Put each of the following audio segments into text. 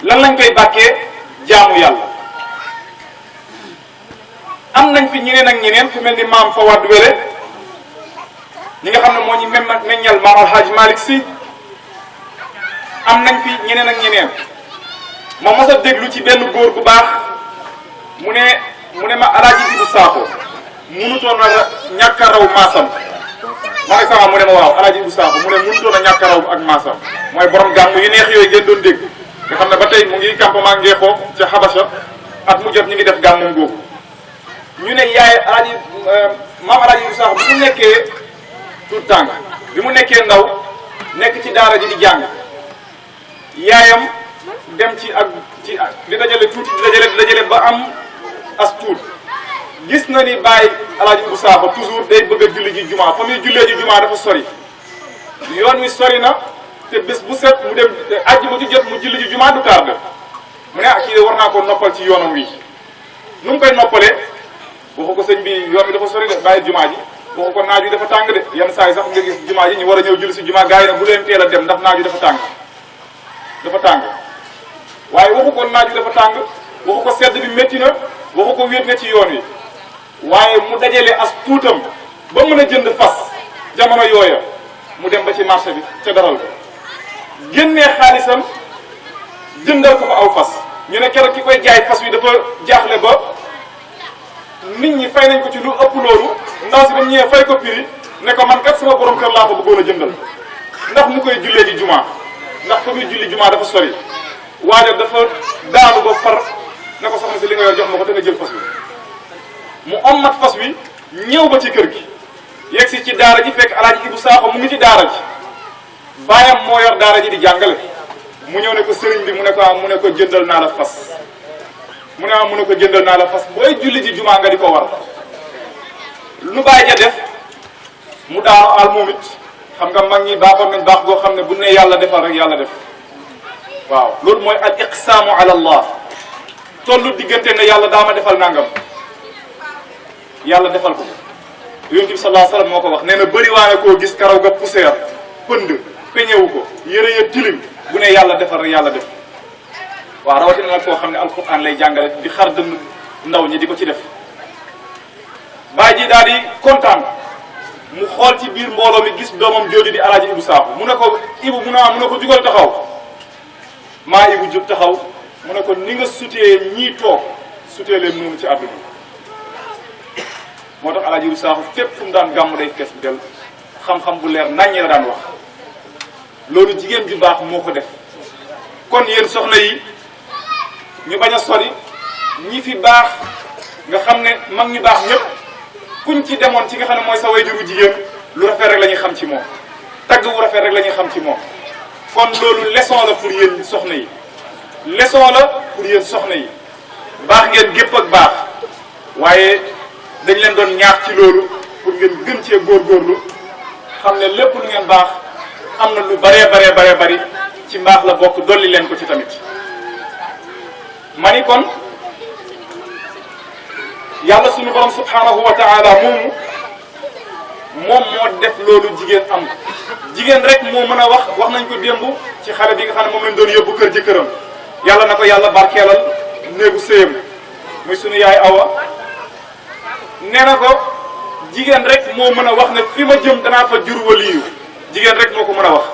lan lañ koy bàkkee jaamu yàlla. am nañ fi ñeneen ak ñeneen ku mel ni maam Fawad Wele ñi nga xam ne moo ñu meññal maam Alhaji Malick Sy. am nañ fi ñeneen ak ñeneen ma mos a déglu ci benn góor bu baax mu ne ma Alaaji Ibu Sakho munutoon a ñàkk a raw maasam ma ne ko mu ne ma waaw Alaaji Ibu Sakho mu ne munutoon a ñàkk a raw ak maasam mooy borom gàmm yu neex yooyu ngeen doon dégg nga xam ne ba tey mu ngi campement Ngeexoo ca Habasha at mu jot ñu ngi def gàmmam googu ñu ne yaay Alaaji maam Alaaji Ibu Sakho bi mu nekkee tout tànk bi mu nekkee ndaw nekk ci daara ji di jàng yaayam dem ci di dajale tuuti di dajale ba am as tuut gis na ni Baye Alaaji Ibu Sakho toujours day bëgg a julli ji jumaa fa muy jullee ji jumaa dafa sori yoon wi sori na te bés bu set mu dem àjjuma ju jot mu julli ji jumaa du tardé mu ne kii de war naa ko noppal ci yoonam wi nu mu koy noppalee waxu ko sëñ bi yoon wi dafa sori de bàyyi jumaa ji waxu ko naaj wi dafa tàng de yenn saa yi sax nga gis jumaa ji ñu war a ñëw julli si jumaa gars yi nag bu leen teel a dem ndax naaj wi dafa tàng waaye waxu ko naaj wi dafa tàng waxu ko sedd bi métti na waxu ko wéet na ci yoon wi waaye mu dajale as tuutam ba mën a jënd fas jamono yooya mu dem ba ci marché bi ca daral ko génnee xaalisam jëndal ko fa aw fas ñu ne keroog ki koy jaay fas wi dafa jaaxle ba nit ñi fay nañ ko ci lu ëpp loolu ndaw si ba ñëwee fay ko prix ne ko man kat sama borom kër laa ko bëggoon a jëndal ndax mu koy jullee ji jumaa ndax fa muy julli jumaa dafa sori waaye dafa daanu ba far ne ko soxna si li nga yor jox ma ko te nga jël fas wi mu ommat fas wi ñëw ba ci kër gi yegg si ci daara ji fekk Alaaji Ibu Sakho mu ngi ci daara ji baayam moo yor daara ji di jàngale mu ñëw ne ko sëriñ bi mu ne ko jëndal naa la fas mu ne ko jëndal naa la fas booy julli ji jumaa nga di ko war lu bàyyi ja def mu daanu al moom it xam nga mag ñi baaxoon nañ baax goo xam ne bu ne yàlla defal rek yàlla def waaw loolu mooy al iqsaamu ala allah tollu diggante ne yàlla daa ma defal nangam yàlla defal ko yonent bi sallallahu alayhi wasallam moo ko wax nee na bëri waane koo gis karaw ga poussière pënd peñewu ko yëre ya tilim bu ne yàlla defal rek yàlla def waaw rawatina nag koo xam ne alquran lay jàngale di xar dënn ndaw ñi di ko ci def baay ji daal di kontaan mu xool ci biir mbooloo mi gis doomam jooju di Alaaji Ibu Sakho mu ne ko Ibu mu ne ko jugal taxaw maa Ibu jóg taxaw mu ne ko ni nga sutee ñii toog sutee leen noonu ci àdduna moo tax Alaaji Ibu Sakho fépp fu mu daan gàmm day fees del xam-xam bu leer naññee la daan wax loolu jigéen ju baax moo ko def kon yéen soxna yi ñu bañ a sori ñi fi baax nga xam ne mag ñu baax ñëpp kuñ ci demoon ci nga xam ne mooy sa wayjuru jigéen lu rafet rek la ñuy xam ci moom tagg wu rafet rek la ñuy xam ci moom kon loolu leçon la pour yéen soxna yi leçon la pour yéen soxna yi baax ngeen gépp ak baax waaye dañ leen doon ñaax ci loolu pour ngeen gën cee góorgóorlu xam ne lépp lu ngeen baax am na lu baree bari ci mbaax la bokk dolli leen ko ci tamit ma ni kon yàlla sunu borom subhanahu wa taala moom moo def loolu jigéen am jigéen rek moo mën a wax nañ ko démb ci xale bi nga xam ne moom lañ doon yóbbu kër jëkkëram yàlla na ko yàlla barkeelal néegu sëyam muy sunu yaay Awa nee na ko jigéen rek moo mën a wax ne fi ma jëm danaa fa jur waliyu jigéen rek moo ko mën a wax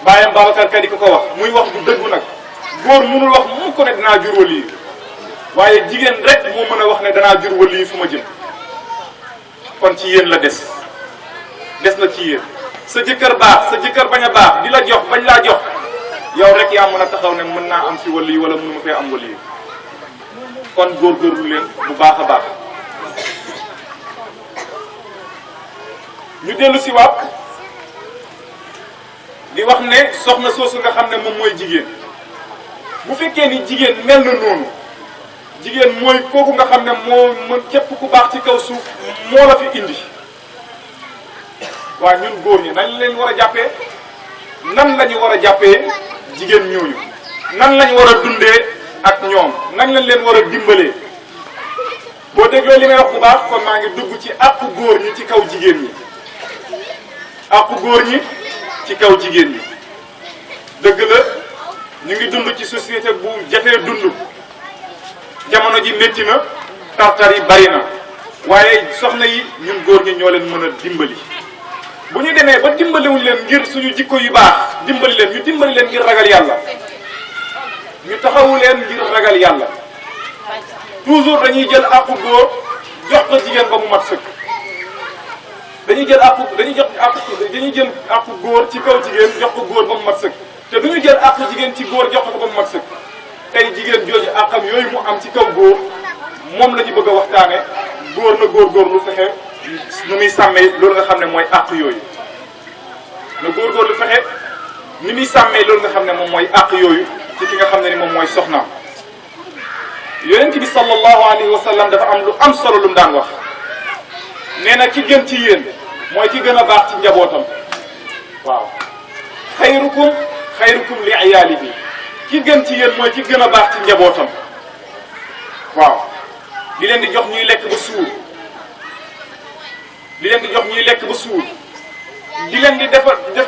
bàyyam Babacar Ka di ko wax muy wax bu dëggu nag góor mënul wax mu ko ne danaa jur waliyu waaye jigéen rek moo mën a wax ne danaa jur waliyu fu ma jëm kon ci yéen la des na ci yéen sa jëkkër baax sa jëkkër bañ a baax di la jox bañ laa jox yow rek yaa mën a taxaw ne mën naa am fi waliyu wala mënuma fee am waliyu kon góorgóorlu leen bu baax a baax ñu dellu si waat di wax ne soxna soosu nga xam ne moom mooy jigéen bu fekkee ni jigéen mel na noonu jigéen mooy kooku nga xam ne moo mën képp ku baax ci kaw suuf moo la fi indi waaye ñun góor ñi nañ leen war a jàppee nan la ñu war a jàppee jigéen ñooñu nan la ñu war a dundee ak ñoom nan lañ leen war a dimbalee boo dégloo li may wax bu baax kon maa ngi dugg ci àqu góor ñi ci kaw jigéen ñi àqu góor ñi ci kaw jigéen ñi dëgg la ñu ngi dund ci société bu jafee dund jamono ji métti na tartar yi bari na waaye soxna yi ñun góor ñi ñoo leen mën a dimbali bu ñu demee ba dimbaliwuñ leen ngir suñu jikko yu baax dimbali leen ñu dimbali leen ngir ragal yàlla ñu taxawu leen ngir ragal yàlla toujours dañuy jël àqu góor jox ko jigéen ba mu mat sëkk dañuy jël àqu góor ci kaw jigéen jox ko góor ba mu mat sëkk te du ñu jël àqu jigéen ci góor jox ko ba mu mat sëkk tey jigéen jooju àqam yooyu mu am ci kaw góor moom la ñu bëgg a waxtaane góor na góorgóorlu fexe nu muy sàmmee loolu nga xam ne mooy àq yooyu na góorgóorlu fexe ni muy sàmmee loolu nga xam ne moom mooy àq yooyu ci ki nga xam ne ni moom mooy soxnaam yonent bi sallallahu alayhi wa sallam dafa am lu am solo lu mu daan wax nee na ki gën ci yéen mooy ki gën a baax ci njabootam waaw xayrukum li iyaalihi ki gën ci yéen mooy ki gën a baax ci njabootam waaw di leen di jox ñuy lekk ba suur di leen di jox ñuy lekk ba suur di leen di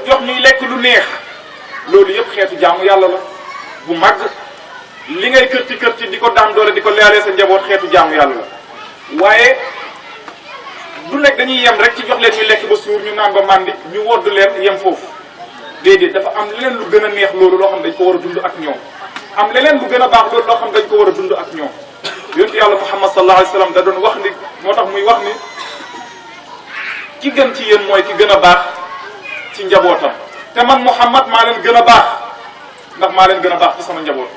jox ñuy lekk lu neex loolu yëpp xeetu jaamu yàlla la bu màgg li ngay kërti di ko daan doole di ko leeralee sa njaboot xeetu jaamu yàlla la waaye du nekk dañuy yem rek ci jox leen ñuy lekk ba suur ñu naan ba màndi ñu wodd leen yem foofu déedéet dafa am leneen lu gën a neex loolu loo xam dañ ko war a dund ak ñoom am leneen lu gën a baax loolu loo xam dañ ko war a dund ak ñoom yonent yàlla Muhammad sallallahu alayhi wa sallam da doon wax ni moo tax muy wax ni ki gën ci yéen mooy ki gën a baax ci njabootam te man Muhammad maa leen gën a baax ndax maa leen gën a baax ci sama njaboot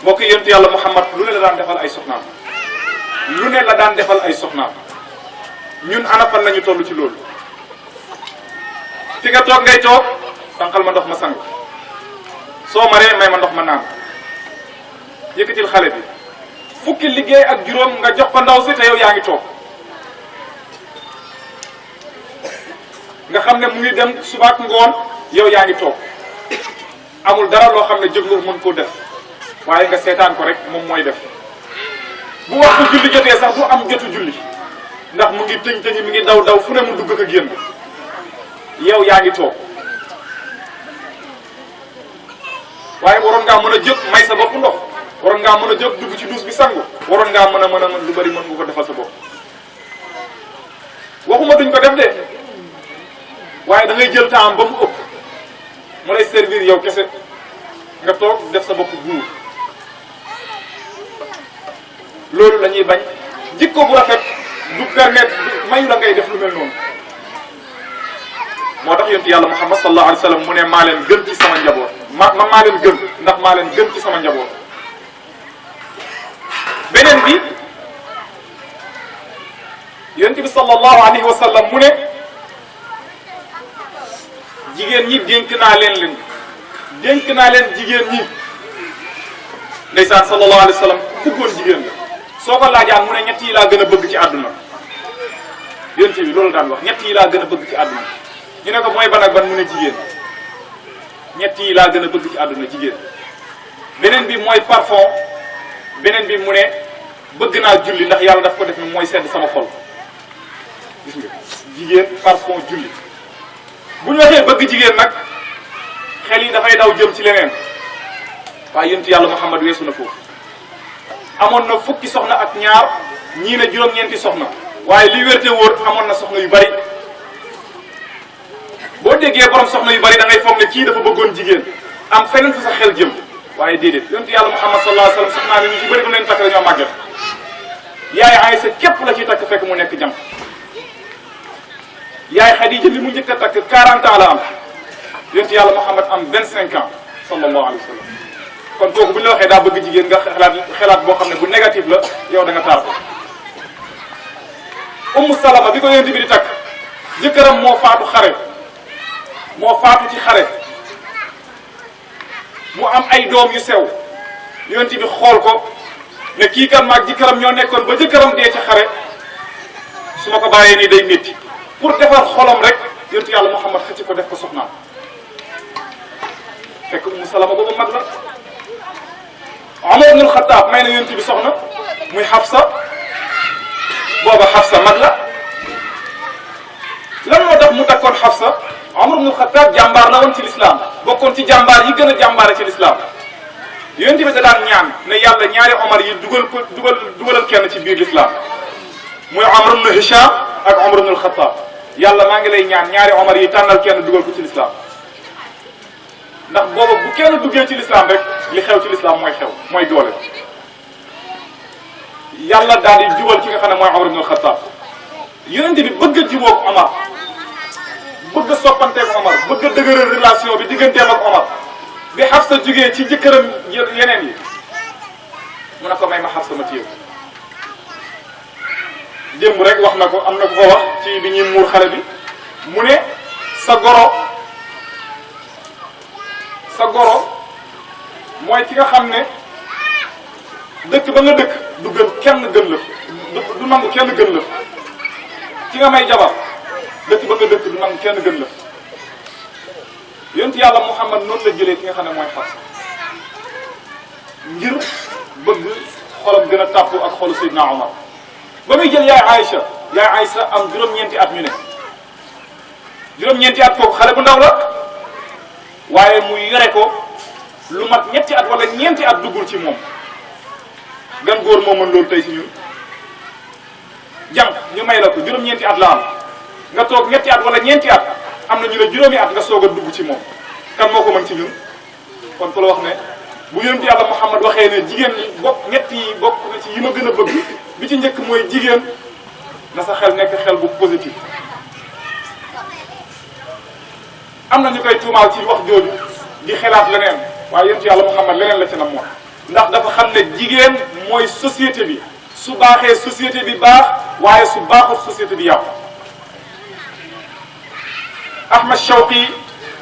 mbokk yonent yàlla Muhammad lu ne la daan defal ay soxnaam lu ne la daan defal ay soxnaam ñun ana fan lañu toll ci loolu fi nga toog ngay toog tànqal ma ndox ma sang soo maree may ma ndox ma naan yëkkatil xale bi fukki liggéey ak juróom nga jox ko ndaw si te yow yaa ngi toog nga xam ne mu ngi dem suba ak ngoon yow yaa ngi toog amul dara loo xam ne jóg nga mën koo def waaye nga seetaan ko rek moom mooy def bu waxtu julli jotee sax du am jotu julli ndax mu ngi tëñ mi ngi daw fu ne mu dugg ko génn yow yaa ngi toog waaye waroon ngaa mën a jóg may sa bopp ndox waroon ngaa mën a jóg dugg ci duus bi sangu waroon ngaa mën a lu bari mën nga ko defal sa bopp waxuma duñ ko def de waaye da ngay jël temps ba mu ëpp mu lay servir yow kese nga toog def sa bopp buur loolu la ñuy bañ jikko bu rafet du permettre mayu la ngay def lu mel noonu moo tax yonent yàlla Muhammad sallallahu alayhi wa sallam mu ne maa leen gën ci sama njaboot maa leen gën ndax maa leen gën ci sama njaboot beneen bi yonent bi sallallahu alayhi wa sallam mu ne jigéen ñi dénk naa leen jigéen ñi ndeysaan sallallahu alayhi wa sallam bëggoon jigéen la soo ko laajaan mu ne ñett yi laa gën a bëgg ci àdduna yonent bi loolu daan wax ñett yi laa gën a bëgg ci àdduna ñu ne ko mooy ban ak ban mu ne jigéen ñett yi laa gën a bëgg ci àdduna jigéen beneen bi mooy parfum beneen bi mu ne bëgg naa julli ndax yàlla daf ko def ni mooy sedd sama xol gis nga jigéen parfum julli bu ñu waxee bëgg jigéen nag xel yi dafay daw jëm ci leneen waaye yonent yàlla Muhammad weesu na foofu amoon na fukki soxna ak ñaar ñii ne juróom-ñeenti soxna waaye li wérte wóor amoon na soxna yu bari boo déggee borom soxna yu bari da ngay foog ne kii dafa bëggoon jigéen am feneen fa sa xel jëm waaye déedéet yonent yàlla Muhammad sallallahu alayhi wa sallam soxnaa ne ñu ci bëri bu leen takk dañoo màgget yaay Aysa képp la ciy takk fekk mu nekk jam yaay Xadija li mu njëkk a takk 40 ans la am yonent yàlla Muhammad am 25 ans sallallahu alayhi wa sallam kon kooku bu ñu la waxee daa bëgg jigéen nga xelaat boo xam ne bu négatif la yow da nga taar ko Ummu Salama bi ko yonent bi di takk jëkkëram moo faatu ci xare mu am ay doom yu sew yonent bi xool ko ne kii kan maag jëkkëram ñoo nekkoon ba jëkkëram dee ci xare su ma ko bàyyee nii day métti pour defar xolam rek yonent yàlla Muhammad xëcc ko def ko soxnaam fekk Ummu Salama boobu mag la Umar ibn al-Khattab may na yonent bi soxna muy Hafsa booba Hafsa mag la lan moo tax mu takkoon Hafsa Umar ibn al-Khattab jàmbaar la woon ci lislaam bokkoon ci jàmbaar yi gën a jàmbaare ci lislaam yonent bi da daan ñaan ne yàlla ñaari Omar yi dugalal kenn ci biir lislaam muy Amr ibn Hisham ak Omar ibn al-Khattab yàlla maa ngi lay ñaan ñaari Omar yi tànnal kenn dugal ko ci lislaam ndax booba bu kenn duggee ci lislaam rek li xew ci lislaam mooy xew mooy doole yàlla daal di jubal ki nga xam ne mooy Omar ibn al-Khattab yonent bi bëgg a jubóog Omar bëgg a soppanteeg Omar bëgg a dëgëral relation bi digganteem ak Omar bi Hafsa jugee ci jëkkëram yeneen yi mu ne ko may ma Hafsa ma téye démb rek wax na ko am na ko ko wax ci bi ñuy muur xale bi mu ne sa goro mooy ki nga xam ne dëkk ba nga dëkk du gën kenn gën la du nangu kenn gën la ki nga may jabar dëkk ba nga dëkk du nangu kenn gën la yonent yàlla Muhammad noonu la jëlee ki nga xam ne mooy Hafsa ngir bëgg xolam gën a tàpp ak xolu Seydina Omar ba muy jël yaay Aïcha am juróom-ñeenti at ñu ne juróom-ñeenti at kooku xale bu ndaw la waaye mu yore ko lu mat ñetti at wala ñeenti at duggul ci moom gan góor moo mën loolu tey si ñun jànq ñu may la ko juróom-ñeenti at la am nga toog ñetti at wala ñeenti at am na ñu ne juróomi at nga soog a dugg ci moom kan moo ko mën ci ñun kon ku la wax ne bu yonent yàlla Muhammad waxee ne jigéen ñett yi bokk na ci yi ma gën a bëgg bi ci njëkk mooy jigéen na sa xel nekk xel bu positif am na ñu koy tuumaal ci wax jooju di xelaat leneen waaye yonent yàlla Muhammad leneen la ci nam moom ndax dafa xam ne jigéen mooy société bi su baaxee société bi baax waaye su baaxul société bi yàqu Ahmad Shawqi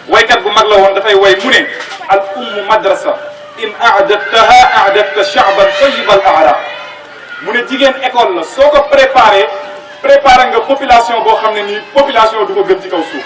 waykat bu mag la woon dafay way mu ne al ummu madrasa in aadattaha aadatta sha'ban tayyib al a'raq mu ne jigéen école la soo ko préparé nga population boo xam ne nii population du ko gën ci kaw suuf